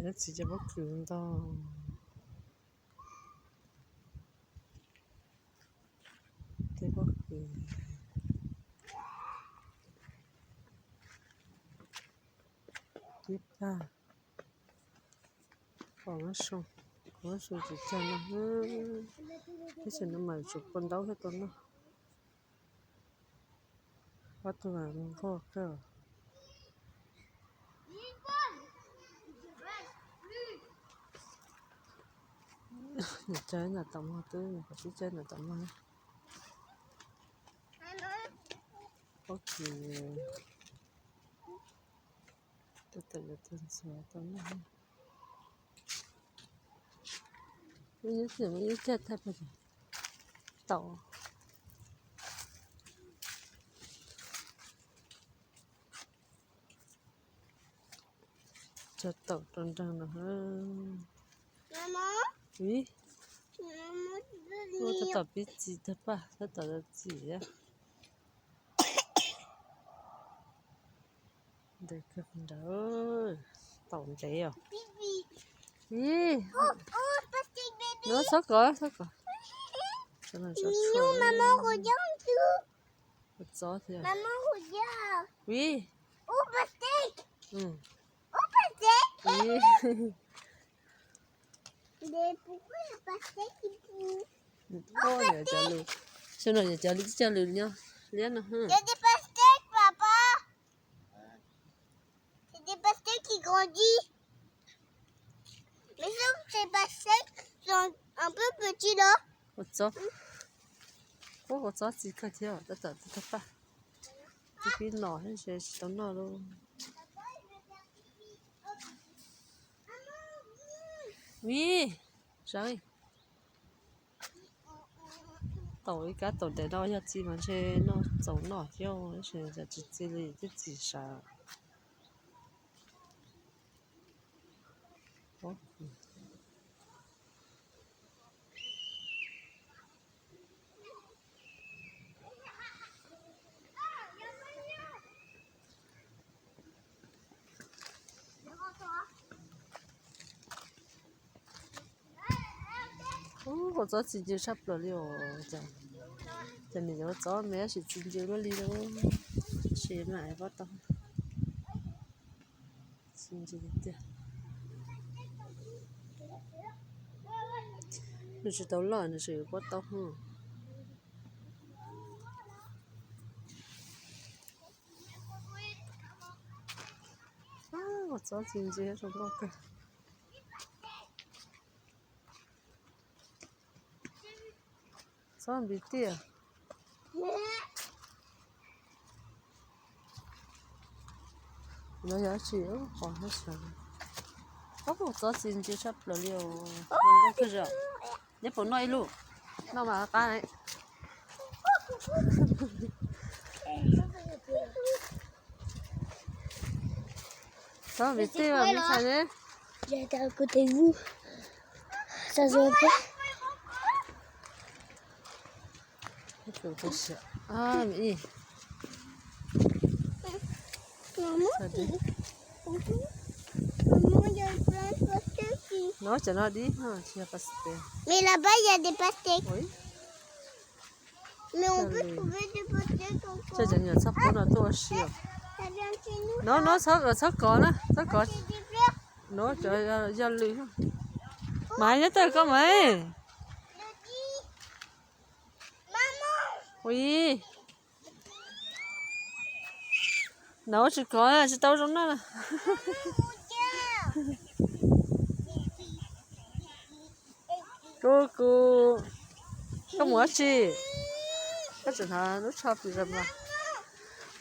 Txiv cov pob kws ntau. Tej pob kws tib pag. Pom lub zoo, lub zoo tsis cag no. Teb chaws no mas tsuas pua ntaub thiaj tau noj. Ob tug nquag kawg. Nws caij nram tom mog, twb nyuam qhuav sib caij nram tom mog. Pob kws, tab tom yuav tag ntxuav tau noj. Ib tiam ib cag tag pas taum. Cog taum rau nraag no. Ib, tab tom pib txi tag paj, tab tom txi. Ntev kawg nrawd, taum ntev os. Ib, no txhob kov, txhob kov. Ua txob thiab. Ib, ib, saib no yog cov lws, cov lws, cov lws nyob liab no. C'est des pastèques qui grandissent. Mais ça, c'est pastèques sont un peu petits là. Ua txob, ua txob txi kawg thiab, tab tom tag paj. Twb pib no, tsis tau noj lauj. Ib, saib. Taum ib kab taum ntev no yog txi mas ntshe noj txaus noj thiab, tab sis cov tsis txi li twb txi sav. Ua txob txi ncw tshaj plaws li os. Ces nws yuav txob me tab sis txi ncw luaj li lauj. Tab sis mas pob tau, txi ncw tiag. Nws tsis tau loj nws tseem yuav pob tau. Ua txob txi ncw zoo nkauj kawg. Txob npis tiaj. No yog tsi, qos hab sawv. Ob, txob txi ncw tshaj plaws li os. Zoo nkauj kawg. Neb puas noj ib lub? Noj mas qab. Txob npis tiaj me ntxhais ne. No cov no dib, tsis yog pastèque. Mais là-bas, il y a des pastèques. Mais on peut trouver des pastèques encore. Coj cov nyuam txhob pub no tuaj ua si os. No, no, txhob kov na, txhob kov. No cov yog lws. Mas nyob tawm koj mas. Ui. No tsis kov tsis tau zoo na. Kuv, kuv, koj mus dab tsi? Koj tseem hnav lub tsho pis zas mas.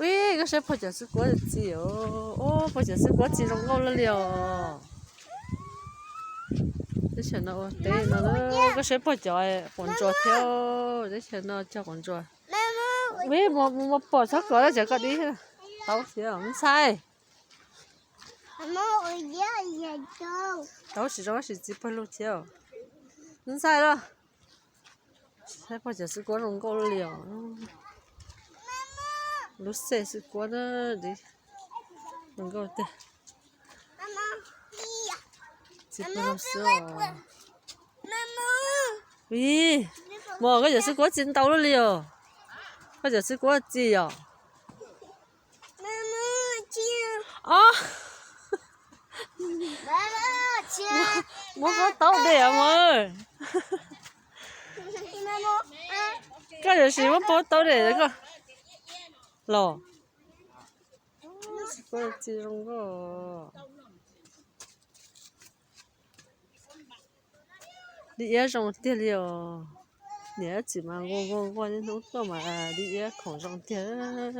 Ui, koj saib pog cov xwb kuab txi os. Ub, pog cov xwb kuab txi zoo nkauj li os. Teb chaws no ua teb no, koj saib pog cov quav ntsuas thiab. Teb chaws no cog quav ntsuas. Ub, mus pom txhob kov, cov koj dib tau thiab ntxhais. Tau tsis zoo sim txiv pawg lug thiab. Ntxhais los, saib pog cov xwb kuab zoo nkauj li os. Lub xej xwb kuab na, zoo nkauj tiag. Txiv pog lug xwb os. Ib, mos koj cov xwb kuab txi ntau luaj li os. Koj cov xwb kuab txi os. Ob, muab pob taub de os mos. Koj yuav sis muab pob taub de koj los. Txiv kuab txi zoo nkauj. Dib iab zoo tiag li os. Niam txiv mas nquag nquag nquag niaj hnub tuaj mas dib iab khoom zoo tiag.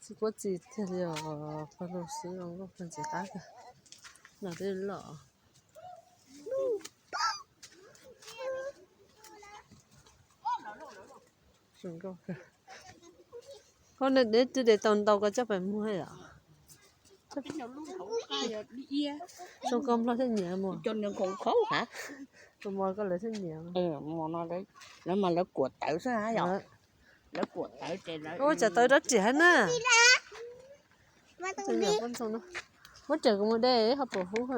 Txiv kuab txi tiag li os, pog lug xwb zoo nkauj kawg ntxiv qab kawg. No twb loj. Zoo nkauj kawg. Koj deb twb de tau ntau koj coj pais muag yom. Zoo nkauj nplog thiaj nyiam mos. Tus mos koj lawv thiaj nyiam. Lawv mas lawv kuam tawv xwb yom. Lawv kuam tawv ces lawv ua cas tawv rab riam hab na. Muab riam kuv mus de ho puas hub.